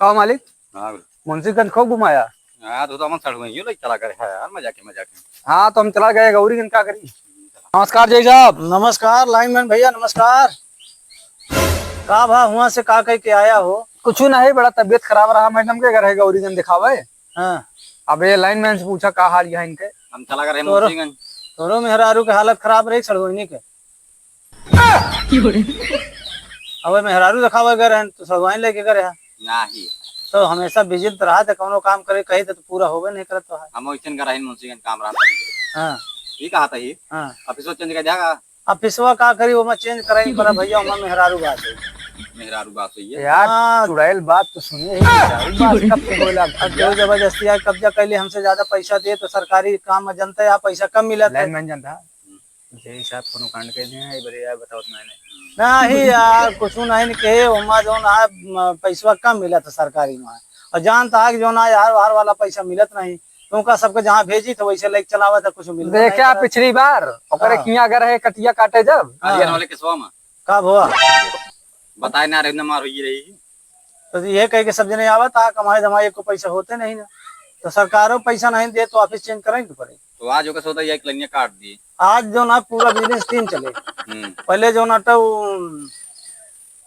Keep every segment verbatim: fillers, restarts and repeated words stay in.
का मालिक? हाँ, बोल। मुंशीगंज खूब घुमाया। हाँ, तो, तो हम सड़ुआइयो लइ चला गए हैं यार, मजाक के, मजाक के। हाँ, तो हम चला गए गौरीगंज, का करी? नमस्कार जय साहब। नमस्कार लाइनमैन भैया, नमस्कार। का भा हुआ से का कह के आया हो? कुछ नहीं, बड़ा तबीयत खराब रहा मैडम के, घर है गौरीगंज दिखावे। हाँ। अब ये लाइनमैन से पूछा का हाल यहाँ इनके। हम चला गए तोरो, मुंशीगंज। तोरो मेहरारू के हालत खराब रही सड़ुआइनी के। अबे मेहरारू देखावे गए रहन, तो सड़ुआइन लेके गए रहा। नाही। तो हमेशा बिजी त रहा, तो कौनो काम करे कही तो, तो पूरा होबे नहीं करत तो है। हम वैसन गए रहन मुंशीगंज काम रहा। हाँ। ये कहा था ये? हाँ। ऑफिसवा चेंज कर दिया का? ऑफिसवा का करी, ओमा चेंज कराई पड़ा भैया, ओमा मेहरारू बात है। मेहरारू बात हुई है। यार, हाँ। चुड़ैल बात तो सुनिए ही, मेहरारू बात कब से बोला अब जो भैया? जबरदस्ती यार कब्जा कर ले, हमसे ज्यादा पैसा दे तो सरकारी काम में जनता है, यहाँ पैसा कम मिला था। लाइनमैन जनता। जय साहब कोनो कांड कर दिए हैं, ये बड़े यार बताओ तो मैंने। नहीं यार, कुछ नहीं कहे, ओमा जौन है, म, पैसवा कम मिला था सरकारी में। और जानता है कि जौन है, यार, बाहर वाला पैसा मिलत नहीं, तो उनका सबके जहाँ भेजी तो वैसे लेके चलावा था, कुछ मिलत देखे नहीं आप था। पिछली बार, ओकरे हाँ। किया अगर है कटिया काटे जब। हाँ। अलियन वाले किसवा में। का भवा? बताए ना रहे, ना मार हुई रही। तो ये कह के सब जने आवत आ, कमाई धमाई को पैसा होते नहीं ना, तो सरकारों पैसा नहीं दे तो ऑफिस चेंज करें के पड़े। तो आज ओकर सोता ये एक लाइनिया काट दी। आज जो ना पूरा बिजनेस टीम चले। हम्म। पहले जो ना तो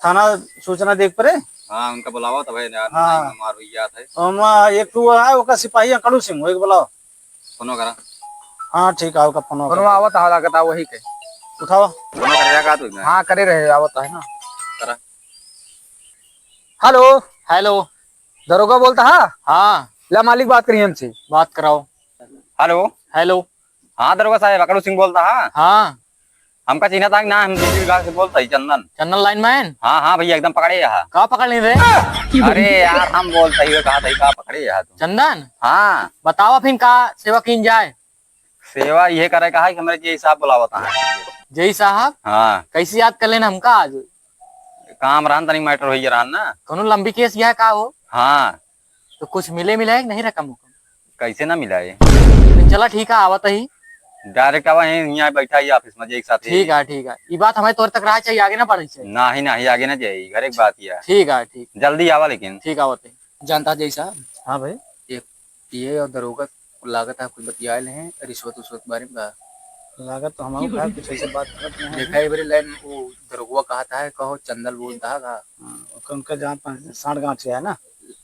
थाना सूचना देख पड़े। हाँ, उनका बुलावा तो भाई यार, हाँ। मार हुई जात है। हम एक तो है ओकर सिपाही अकड़ू सिंह, वो एक बुलाओ। फोनो करा। हाँ, ठीक है, ओकर फोनो फोनो करा। आवत है, लागत है वही के। उठाओ। फोनो करेगा का तू? हाँ, करे रहे, आवत है ना। करा। हेलो। हेलो। दरोगा बोलता है? हाँ। ला मालिक बात करी हमसे। बात कराओ। हेलो। हेलो। हाँ दरोगा साहब, अकड़ू सिंह बोलता है। हाँ। हमका चिन्हत है कि ना, हम बीस बीघा से बोलता ही चंदन। चंदन लाइनमैन? हाँ, हाँ भैया, एकदम पकड़े यहाँ। का पकड़ ली रे? अरे यार, हम बोलता ही, कहा था, का पकड़े यहाँ तू? चंदन? हाँ। बतावा फिर का सेवा कीन जाए? सेवा ये करे का है कि हमरे जेई साहब बुलावत हैं। जेई साहब? हाँ। कैसे याद कर लेना हमका आज? काम रहन, तनी मैटर होइए रहन ना। कोनो लंबी केस यह का हो? हाँ। तो कुछ मिले, मिला है कि नहीं रकम उकम? कैसे ना मिला है? तो चला ठीक है, आवत ही। डायरेक्ट आवा है, यहाँ बैठा ही ऑफिस में, एक साथ ही। ठीक है, ठीक है। ये बात हमारे तोर तक रहा चाहिए, आगे ना बढ़ी चाहिए। नहीं, नहीं, आगे ना जाए, घर एक बात ही है। ठीक है, ठीक। जल्दी आवा लेकिन। ठीक आवत ही। जानता जेई साहब? हाँ भाई। एक पीए और दरोगा लागत है कुछ बतियाए ले हैं, रिश्वत उश्वत के बारे में का? लागत तो हमारे का कुछ ऐसे बात करत नहीं है। देखा, ये बड़ी लाइन वो दरोगवा कहता है, कहो चंदल बोलता है का? हाँ, ओकर उनका जान पहचान सांठ गांठ से है ना?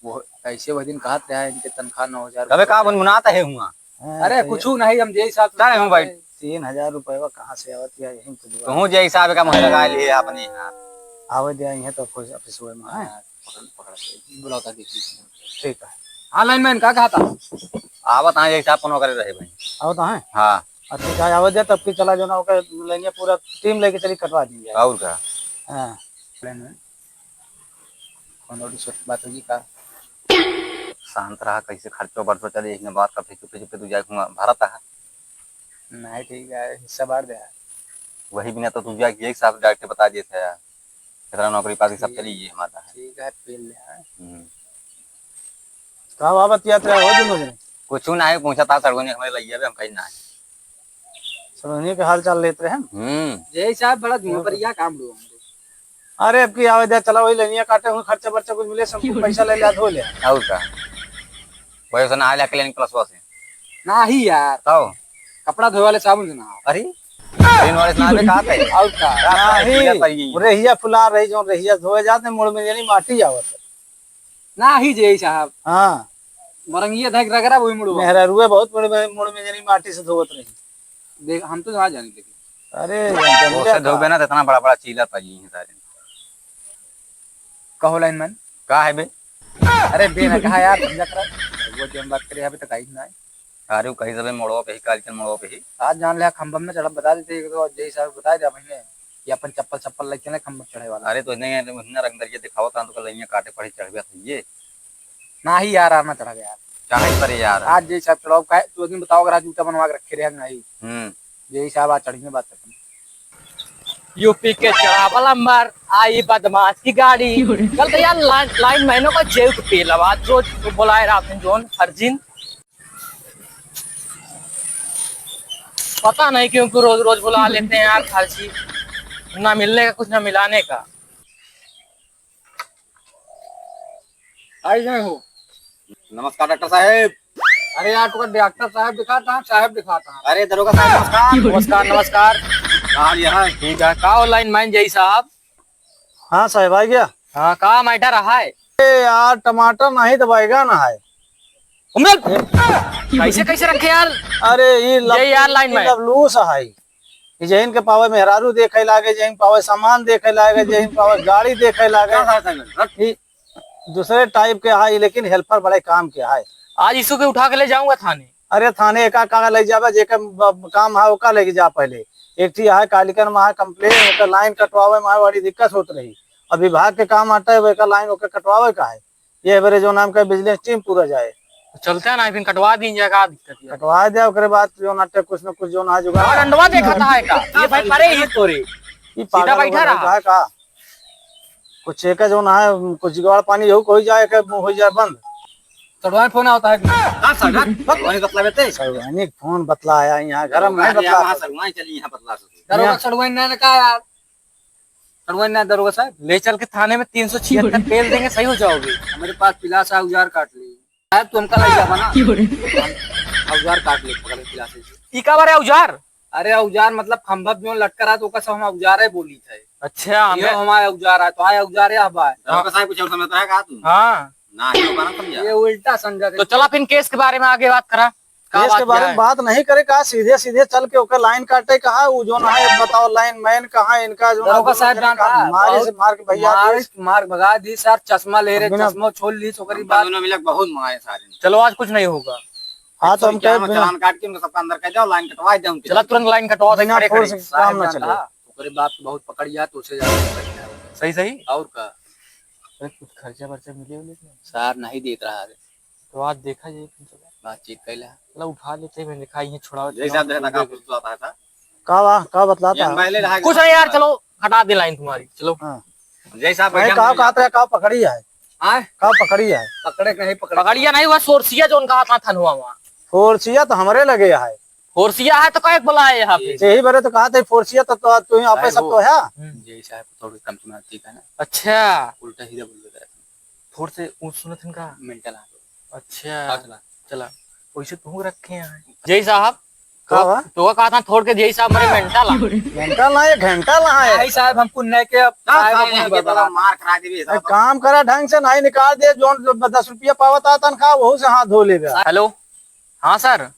वो ऐसे वह दिन कहत रहा है, इनके तनख्वाह नौ हजार कबे का रुपया। बुनबुनात है हुआ? हाँ, अरे तो कुछ ये नहीं, हम जेई साहब चले हूँ भाई। तीन हजार रुपया कहाँ से आवत है, यहीं तो जुगाड़। तू जेई साहब का मुँह लगा लिए अपने यहाँ। आवे दे, यहीं तो ऑफिस, ऑफिस में है। हाँ, पकड़, पकड़ के बुलाता देखी। ठीक है। हाँ, लाइनमैन, का कहा था? आवत हाँ, जेई साहब फोन करे रहे भाई। आवत हाँ? हाँ। अच्छा, चाहे आवत दे, तब की चला जो ना, ओके लाइनिया पूरा टीम लेके चली, कटवा देंगे। और का? हाँ। लाइनमैन, कोनो रिश्वत बात होगी का? शांत रहा, कैसे खर्चो बर्चो चले, एक ने बात का फिर चुपे चुपे तू जाए हुआ भरत है। नहीं, ठीक है, हिस्सा बांट दे। वही बिना तो तू जाके एक साथ डायरेक्ट बता देते हैं यार। इतना नौकरी पाती सब चली गई हमारा है। ठीक है, पेल ले, हाँ। हम्म। का बाबत याद रहा हो दोनों जने? कुछ ना है, पूछा था सड़गोनी हमारे लइया भी हम कहीं ना है। सड़गोनी के हाल चाल लेत रहे हम। हम्म। जेई साहब बड़ा धुआं पर या काम लो हमको। अरे अब की आवे दे, चला वही लइया काटे हुए, खर्चा बर्चा कुछ मिले, सब पैसा ले ले, धो ले। और का? वही से नहा ले के लेन प्लस से। नाही यार। तो? कपड़ा धोए वाले साबुन से नहाओ। अरे? दिन वाले से नहावे का आता है? और का? रात का नहीं। पीला पड़ गई। रेहिया फुला रही, जो रेहिया धोए जाते, मुड़ में यानी माटी आवत है। नाही जेई साहब। हाँ। मरंगिया धक रगड़ा वही मुड़वा। मेहरारुए बहुत बड़े बड़े मुड़ में यानी माटी से धोवत रही। देख, हम तो ना जानी लेकिन। अरे, वो से धोबे ना तो इतना बड़ा बड़ा चीला पड़ गई है सारे। कहो लाइनमैन। का है बे? अरे बे ना कहा यार, समझा करा। वो जो हम बात करे अभी तक आई ना है। अरे वो कहीं सबे मोड़वा पे ही, काल के मोड़वा पे ही। आज जान ले खंभा में चढ़ब बता देते, एक तो जेई साहब बता दिया महीने कि अपन चप्पल चप्पल लेके चले खंभा चढ़े वाला। अरे तो इतने, इतना रंग दरिया दिखाओ था तो कल यहाँ काटे पड़े चढ़ गया था ये। नाही यार, आना चढ़ा गया। चाहे करे यार। आज जेई साहब चढ़ाओ, काहे तू आदमी बताओ, अगर आज जूता बनवा के रखे रहे नहीं। हम्म। जेई साहब आज चढ़ी में बात करते हैं। यूपी के चढ़ावा लंबर आई बदमाश की गाड़ी। कल तो यार लाइन, लाइनमैनों का जेल को पेलवा, रोज बुलाए रहा अपन जोन हर जिन। पता नहीं क्यों, क्यों रोज रोज बुला लेते हैं यार, फालसी। ना मिलने का कुछ, ना मिलाने का। आई गए हो। नमस्कार डॉक्टर साहेब। अरे यार, तुका डॉक्टर साहेब दिखाता है, साहेब दिखाता है। अरे दरोगा साहेब, नमस्कार। नमस्कार, नमस्कार। का हाल है? ठीक है। का हो लाइन मैन जेई साहब? हाँ साहेब, आ गया। हाँ, का मैटर है? ए यार, टमाटर नहीं तो बैगन है। उमर, कैसे, कैसे रखे यार? अरे, ई लब-, ये यार लाइन ई में। लबलूस है। ई जहिन के पावे मेहरारू देखे लागे, जहिन पावे सामान देखे लागे, जहिन पावे गाड़ी देखे लागे। क्या था साइकिल? रख। ई दूसरे टाइप के है, लेकिन हेल्पर बड़े काम के है। आज इसू के उठा के ले जाऊंगा थाने। अरे, थाने एका का ले जाबे, जेकर ब-, काम है, ओका लेके जा पहले। एक ठी है, कालिकन में है कंप्लेन, ओकर लाइन कटवावे में है, बड़ी दिक्कत होत रही। अब विभाग के काम आटे, ओकर लाइन ओकर कटवावे का है। ये बरे जो नाम का बिजनेस टीम पूरा जाए। चलते हैं ना, फिर कटवा दीन जाए, का दिक्कत है? कटवा दे, ओकरे बाद जो ना टे कुछ ना कुछ जो ना जुगाड़। और डंडवा देखा था है का? ये भाई परे ही तोरे। ये सीधा पागल बैठा उगल रहा। है का? कुछ एक जो ना है, कुछ जुगाड़ पानी हो, कोई जाए के हो जाए बंद। सड़वाइन फोन आवता है। हाँ, सड़वाइन, सड़वाइन बतला बेटे। सड़वाइन फोन बतला आया यहाँ, घर में नहीं अरे, बतला। यहाँ सड़वाइन चली, यहाँ बतला सकते। दरोगा यहाँ सड़वाइन ना, ना का यार? सड़वाइन ना, दरोगा साहब। ले चल के थाने में तीन सौ छिहत्तर पेल देंगे, सही हो जाओगे। हमारे पास पिलास है, औजार काट ले। साहब, तू हमका ले जाबा ना। क्यों रे? हम औजार काट ले, पकड़ के पिलास से। ई का बारे औजार? अरे, औजार मतलब खंभा में जो लटका रहा, तो ओका सब हम औजार है बोली थे। अच्छा, ये हमें हमारे औजार है, तो आए औजार है, अब आए। दरोगा साहब, कुछ और समझता है का तू? हाँ। ना, ये बात समझा। ये उल्टा समझा। तो चला फिर केस के बारे में आगे बात करा। का केस बात के बारे क्या में है? बात नहीं करे का, सीधे सीधे चल के ओकर लाइन काटे कहा, उ जोन है बताओ लाइन मैन कहाँ, इनका जो दरोगा साहब जान का रहा, मारे बहुत से मार के भैया मार, मार भगा दी सर, चश्मा ले रहे, बिना चश्मा छोड़ ली, ओकरी हम बात। दोनों मिलक बहुत मारे सारे ने। चलो आज कुछ नहीं होगा। हाँ, तो हम एक सौ इक्यावन कहे बिना चालान काट के उनका सबका अंदर कर जाओ, लाइन कटवा दे उनके। चला तुरंत लाइन कटवा दे, बिना खड़े खड़े। फोर्स काम साहब ना जान चले। रहा, ओकरे बात बहुत पकड़िया तो उसे ज्यादा पकड़िया। सही सही। और का? अरे कुछ खर्चा वर्चा मिले उले कि नहीं? सार नहीं देत रहा है। तो आज देखा जाए फिर चला। बातचीत कैला। चला उठा लेते हैं, मैंने कहा यहीं छुड़ाओ, जैसा छुड़ाओ, देखा तो का पूछता था ऐसा। का बा, का बतलाता ये है? पहले रहा कुछ नहीं यार, चलो हटा दे लाइन तुम्हारी, चलो। हाँ। जैसा भाई, बैठा का मिल कहत रहे, का पकड़ी है? हाँ? का पकड़ी है? पकड़े के नहीं, पकड़े। पकड़िया नहीं हुआ, सोरसिया जोन कहा था थनवा वहाँ। सोरसिया तो हमरे लगे है। फोर्सिया है तो काहे के बुलाए यहाँ पे? यही बरे तो कहा थे फोर्सिया तो, तो तू ही आपे सब तो है। हम्म। जेई साहब थोड़ी कम सुना ठीक है ना? अच्छा। उल्टा ही बोल देता है। थोड़ से ऊँच सुनत हन का? मेंटल आ। अच्छा। हाँ, चला। चला। वैसे तू रखे हैं। जेई साहब, का तो, बा? तो कहा था थोड़ के जेई साहब हमारे मेंटल आ। मेंटल ना, ये घंटा ना है। जेई साहब हमको नहीं के अब ना, साहब साहब हमको नहीं के बता। मार करा देबे, एक साहब। काम करा, ढंग से नहीं निकाल दे, जोन दस रुपया पावत आ तनखा, वहू से हाथ धो लेबे। हेलो। हाँ सर,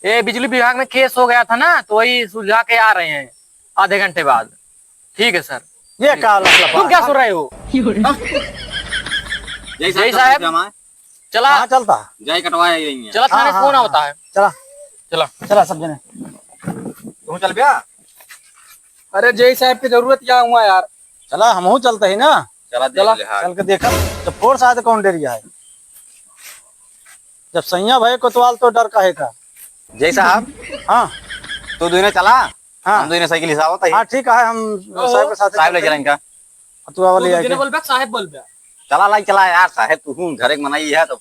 ये बिजली विभाग में केस हो गया था ना, तो वही सुलझा के आ रहे हैं आधे घंटे बाद। ठीक है सर। ये का लफड़ा? तुम क्या सुन रहे हो? जय साहब, जय साहब। चला। कहाँ चलता? जय कटवाए यही है। चला, थाने हाँ, फोन हाँ, आवता है। चला। चला। चला सब जने। तुम चल गया? अरे जेई साहब की जरूरत क्या हुआ यार? चला, हमहू चलते ही ना। चला, देख चला। ले हाल। चल के देखा, जब फोर्स आए तो कौन डरिया है? जब सैया भये कोतवाल तो डर काहे का? जय साहब। हाँ। तू दोनों चला, हाँ। हम दोनों साइकिल हिसाब होता ही। हाँ, ठीक है, हम ओहो। साहब के साथ साहब ले चलते हैं। चलें का? तू आवा ले तू आके। बोल बे, साहब बोल बे। चला लाई चला यार, साहेब तू हूँ, घरे के मनई है तो।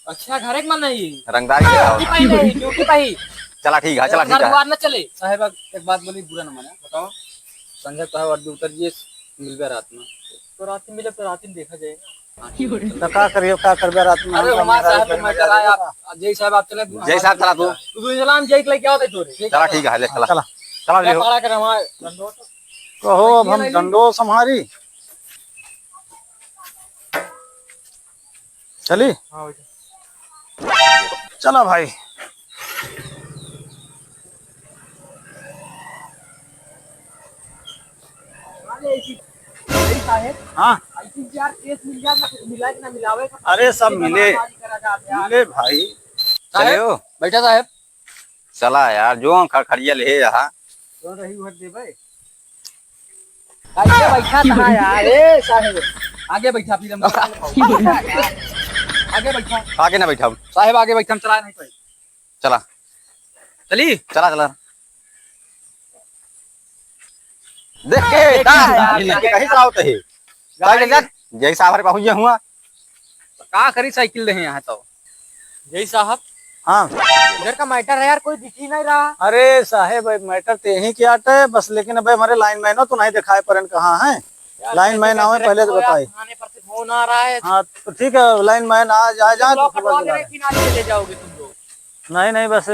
अच्छा, घरे के मनई। रंगदारी के ड्यूटी पाई नहीं, ड्यूटी पाई। चला ठीक है, चला ठीक है। दुआर न चले। साहेब, एक बात बोली, बुरा न माने, बताओ। संजय तो है, वर्दी उतर जिए, मिलबे रात में। तो रात में मिले, तो रात में देखा जाएगा। हाँ, ठीक है। तो का करियो, का करबे रात में? अरे, हम हमारे मेहरारू साहब, घर में मैं जा चला रहे आप, का? जय साहब, आप चले, जय साहब, चला तू। तू, तू चला, हम जय के लेके आओ, तो चोरी। चला, ठीक है, ले, चला। चला। चला, ले हो। पकड़ा कर हमारे डंडोत। कहो, अब हम डंडो संभारी। चली? हाँ, बैठो। चला भाई। हाँ। अरे सब मिले, मिले भाई। साहेब, चले हो? बैठा साहेब। चला यार, जो खड़खड़िया ले रहा। तो रही उहर देबे। आगे बैठा था यार, ए साहेब। आगे बैठा, फिर हम आगे बैठा। आगे ना बैठा। साहेब, आगे बैठा, हम चला नहीं पाए। चला। चली? चला, चला। देख के, देखा यार, कहीं चलाओ तो ही। गाड़ी साइकिल देख, जय साहब रे पहुंच गया हुआ। का करी साइकिल रहे यहाँ तो। जय साहब। हाँ। इधर का मैटर है यार, कोई दिख ही नहीं रहा। अरे साहेब, भाई मैटर तो यहीं के आटे बस, लेकिन अबे हमारे लाइन मैनो तो नहीं दिखाए परन कहाँ है। यार, लाइन मैन आवे, पहले तो बताई। थाने पर से फोन आ रहा है। हाँ, तो ठीक है, लाइन मैन आ जाए, जाए तो खबर दिला दे। ले जाओगे तुम लोग? नहीं, नहीं, बस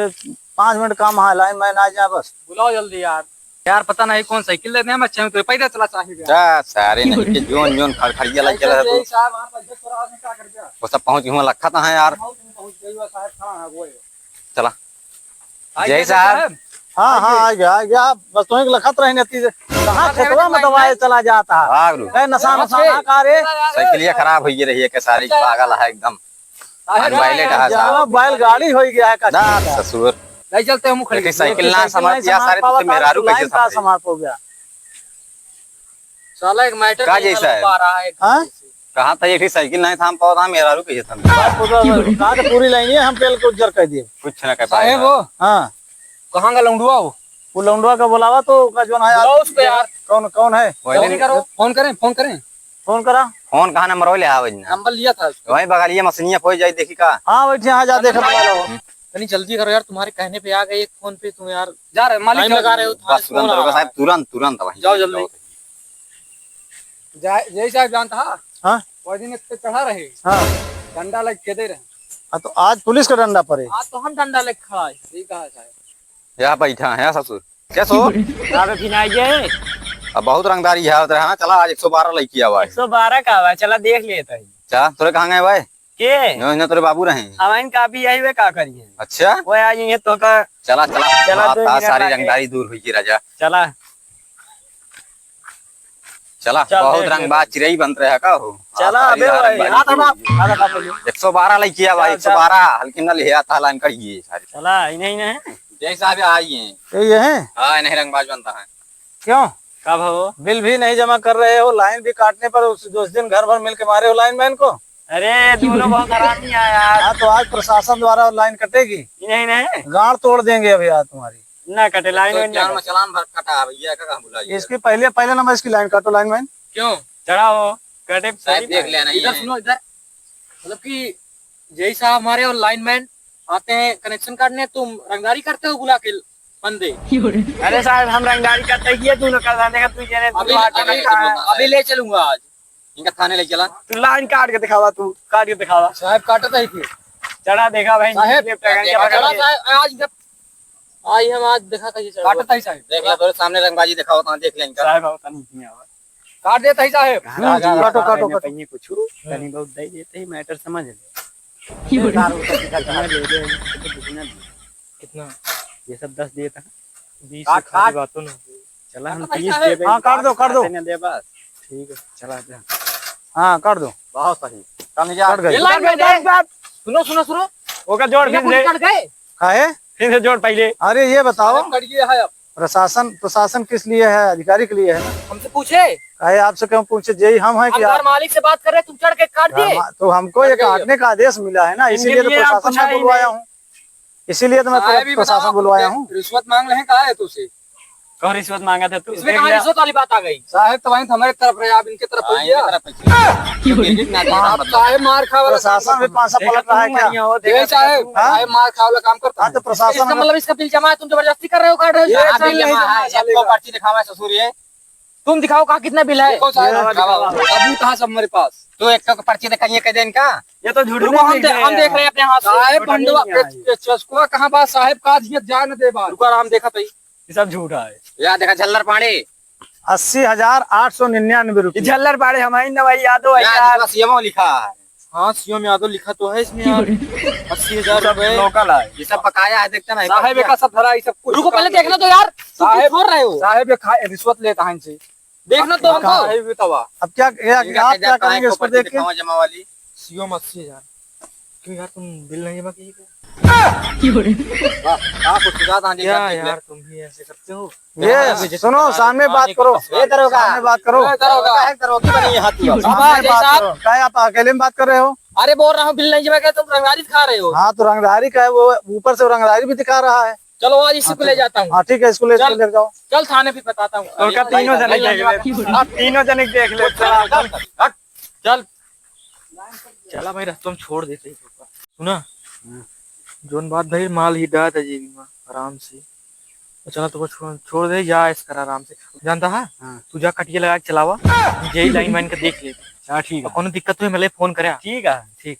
पाँच मिनट काम है, लाइन मैन आ जाए बस। बुलाओ जल्दी यार। यार, पता नहीं कौन साइकिल लेने हैं, मैं चाहूँ तो पैदल चला चाहिए यार। जा, सारे नहीं के जोन, जोन खड़खड़िया लग चला है तू। साहब, आप अध्यक्ष और आदमी क्या कर दिया? वो सब पहुँच गए, लखत है यार। पहुँच गए, साहब, खड़ा है वो। चला। आ जय गया साहब। साहब। हाँ, हाँ, आ गया, आ गया। बस तुहीं के लखत रही नहीं, कहाँ खेतवा में दवाई चला जाता है। भाग लो। ए, नशा, नशा ना करे। साइकिलिया खराब होई रही है, के सारी पागल है एकदम। अरे अनवायलेंट है साहब। बैलगाड़ी होई गया है का। ना ससुर। नहीं चलते हम खड़े। देखी साइकिल ना संभाल पावत, सारे तुझे मेहरारू कैसे संभाल पाओ गया? साला एक मैटर का जैसा है? आ रहा है। हाँ? कहाँ था, एक ही साइकिल नहीं थाम पावत, मेहरारू कैसे थाम? बात पूरा, कहाँ से पूरी लाइन है, हम पेल को उज्जर कर दिए। कुछ ना कर पाए साहेब हो। हाँ। कहाँ का लौंडुआ हो? वो लौंडुआ का बुलावा तो, का जोन है बुलाओ उसको यार। कौन, कौन है? फोन करो, फोन करें, फोन करें। फोन करा। फोन कहाँ नंबर ले आवे ना? नंबर लिया था उसको। वहीं बगलिया मशीनिया खोज जाई, देखी का। हाँ, बैठे यहाँ जा, देख, बुला लो। तनी जल्दी करो यार, तुम्हारे कहने पे आ गए एक फोन पे तुम यार। जा रहे, मालिक टाइम लगा रहे हो, बस तुरंत, साहब, तुरंत, तुरंत वहीं जाओ जल्दी। जय साहब जानता है? हाँ? वो दिन एक पे चढ़ा रहे। हाँ। डंडा लग के दे रहे। हाँ, तो आज पुलिस का डंडा पड़े। आज तो हम डंडा लेके खड़ा है, सही कहा साहब। यहाँ बैठा है ससुर। कैसो? यहाँ पे फिनाई है। अब बहुत रंगदारी है उधर, है ना? चला, आज एक सौ बारह लइकी आवा है। एक सौ बारह का आवा है, चला देख लेता है। चला, तोरे कहाँ गए भाई? के? इन्हों, इन्हों तोरे बाबू रहे हैं। अब इनका अभी यही वे का करिए? अच्छा? वो आ जाइए तो का। चला, चला। चला, हाँ, दो ता मिनट सारी लागे। रंगदारी दूर हुई की राजा। चला। चला, चल, बहुत देख रंगबाज लेते। चिरई बन रहे हैं का हो? चला, हाँ, सारी अबे भाई, रंगबाजी आधा दूर बाप, हुई। आधा बाप बोलिए। एक सौ बारह लइकी आवा, चल, एक सौ बारह, चल। हल्की ना ले आता लाइन करिए सारी। चला, इन्हें, इन्हें। जय साहब, आई हैं। ये, ये हैं? हाँ, इन्हें रंगबाज बनता है। क्यों? कब हो? बिल भी नहीं जमा कर रहे हो, लाइन भी काटने पर उस, उस दिन घर भर मिल के मारे हो लाइनमैन को। अरे, दोनों बहुत हरामी है यार। हाँ, तो आज प्रशासन द्वारा लाइन कटेगी। नहीं, नहीं। गांड तोड़ देंगे अभी आज तुम्हारी। ना कटे, लाइन तो वाइन ना जान में कटे। चलान भर कटा है भैया, का कहाँ बुलाइए? इसकी पहले, पहले नंबर इसकी लाइन काटो, लाइनमैन। क्यों? चढ़ा हो, कटे साहब, थोड़ी देख ना। लेना, इधर ये सुनो, इधर। मतलब कि जय साहब हमारे और लाइनमैन आते हैं कनेक्शन काटने, तुम रंगदारी करते हो बुला के बंदे। अरे साहब, हम रंगदारी करते ही है, तू ना कर रहा, देखा तू ये अभी, तुम्हारा अभी, कनेक्शन है। अभी ले चलूंगा आज, इनका थाने ले चला। तू लाइन काट के दिखावा, तू काट के दिखावा। साहब काटता ही फिर। चढ़ा देखा भाई, साहब, ये पकड़ के चढ़ा पकड़ के। साहब, आज जब आई हम आज देखा कैसे चढ़ा। काटता ही साहब। देख ले, तोरे सामने रंगबाजी दिखावा, कहाँ देख ले इनका। साहब, आओ, तनी हियाँ आवा। काट देता ही साहब। हाँ, काटो, काटो, काटो। कहीं कुछ, तनी बहुत दे देते ही, मैटर समझ ले। ये बड़ी समझ ले, ये तो दुगना दे। कितना? ये सब दस दिए था। बीस काट, से खाली काट। बातों ना। चला, हम काट तीस भाई दे साहब। देंगे, हाँ, काट दो, काट दो। काटे ना दे बस। ठीक है, चला जा। हाँ, काट दो। बहुत सही। कम जा। कट गई। ये लाइन में दे। सुनो, सुनो, सुनो। ओका जोड़ ये फिर कुछ से। कट गए। काहे? फिर से जोड़ पहले। अरे, ये बताओ, कट गया है अब। प्रशासन, प्रशासन किस लिए है? अधिकारी के लिए है ना। हमसे पूछे? काहे आपसे क्यों पूछे? जेई हम हैं हम क्या? घर मालिक से बात कर रहे, तुम चढ़ के काट दिए। घर मा-, तो हमको ये काटने का आदेश मिला है ना, इसीलिए तो प्रशासन को बुलवाया हूँ। इसीलिए तो मैं साहब, ये प्रशासन बताओ, बुलवाया हूँ। रिश्वत मांग रहे हैं, कहा है तुझसे? कौन रिश्वत मांगा था तू? इसमें कहाँ रिश्वत वाली बात आ गई? साहब, तो वहीं तो हमारे तरफ रहे, आप इनके तरफ हाँ, हो गया। इनके तरफ है। क्यों? क्योंकि इतना ज्यादा आप मतलब साहब मार खावे वाला प्रशासन भी पाँच सौ पलट रहा है क्या? ये साहब, हाँ? साहब मार खावे वाला काम करता है। हाँ, तो प्रशासन इसका में मतलब इसका बिल जमा है, तुम जबरदस्ती कर रहे हो, काट रहे हो? ये हाँ, बिल जमा है, सबको पर्ची दिखावा है ससुर ये। तुम दिखाओ कहाँ कितना बिल है? देखो साहब, ये दिखाओ। दिखाओ। सबूत है सब हमारे पास। तो एक का पर्ची दिखाइए, कह दे इनका। ये तो झूठ रुको, हम दे-, हम देख रहे हैं अपने हाथ से। साहेब झूठ भंडवा, नहीं है। ये चस्कुआ कहाँ बा? साहेब का दिया जान दे बा। रुको, आराम देखा तो ही। ये सब झूठा है। या देखा झल्लर पांडे। अस्सी हजार आठ सौ निन्यानवे रुपये। ये झल्लर पांडे हमारी न भाई यादव है या यार। इसका सीएमओ लिखा है। हाँ, सीएम यादव लिखा तो है इसमें यार। अस्सी हजार रुपए। लोकल है। ये सब बकाया है, देखते ना। साहेब का सब धरा, ये सब कुछ रुको, पहले देखना तो यार, तुम साहेब, क्यों छोड़ रहे हो? साहेब ये खा-, रिश्वत लेता है इनसे। देखना तो हमको। साहेब बतावा। अब क्या, क्या, इनका आप क्या करेंगे इस पर देख के? दिखावा जमा वाली। सीओ में अस्सी हजार। क्यों यार, तुम बिल नहीं जमा किए क्या? वाह, वाह, कुछ ज्यादा नहीं क्या करते यार, तुम भी ऐसे करते हो? ये सुनो, सामने बात करो। ये दरोगा। सामने बात करो। ये दरोगा। काहे दरोगा बनी है हाथ में? सामने बात करो। काहे आप अकेले में बात कर रहे हो? अरे बोल रहा हूँ, बिल नहीं जमा किया, तुम रंगदारी दिखा रहे हो। हाँ, तो रंगदारी का है, वो ऊपर से रंगदारी भी दिखा रहा है। चलो, आज इसी को ले जाता हूँ। हाँ, ठीक है, इसको ले, चल। ले जाओ। चल, थाने पे बताता हूँ। तो क्या तीनों जने देख ले, आप तीनों जने देख ले। चल, चल, हट, चल। चला भाई, रास्ता में छोड़ देते ही। सुना? हाँ। जोन बात भाई, माल ही डाल दे जेबी में, आराम से। तो चला, तो छोड़, छोड़ दे, जा ऐस कर आराम से। जानता है? हाँ। तू जा कटिया लगा के चलावा, हम यही लाइन वाइन का देख ले। हाँ, ठीक है। कौनो दिक्कत हुई, मिले, फोन करे। ठीक है। ठीक।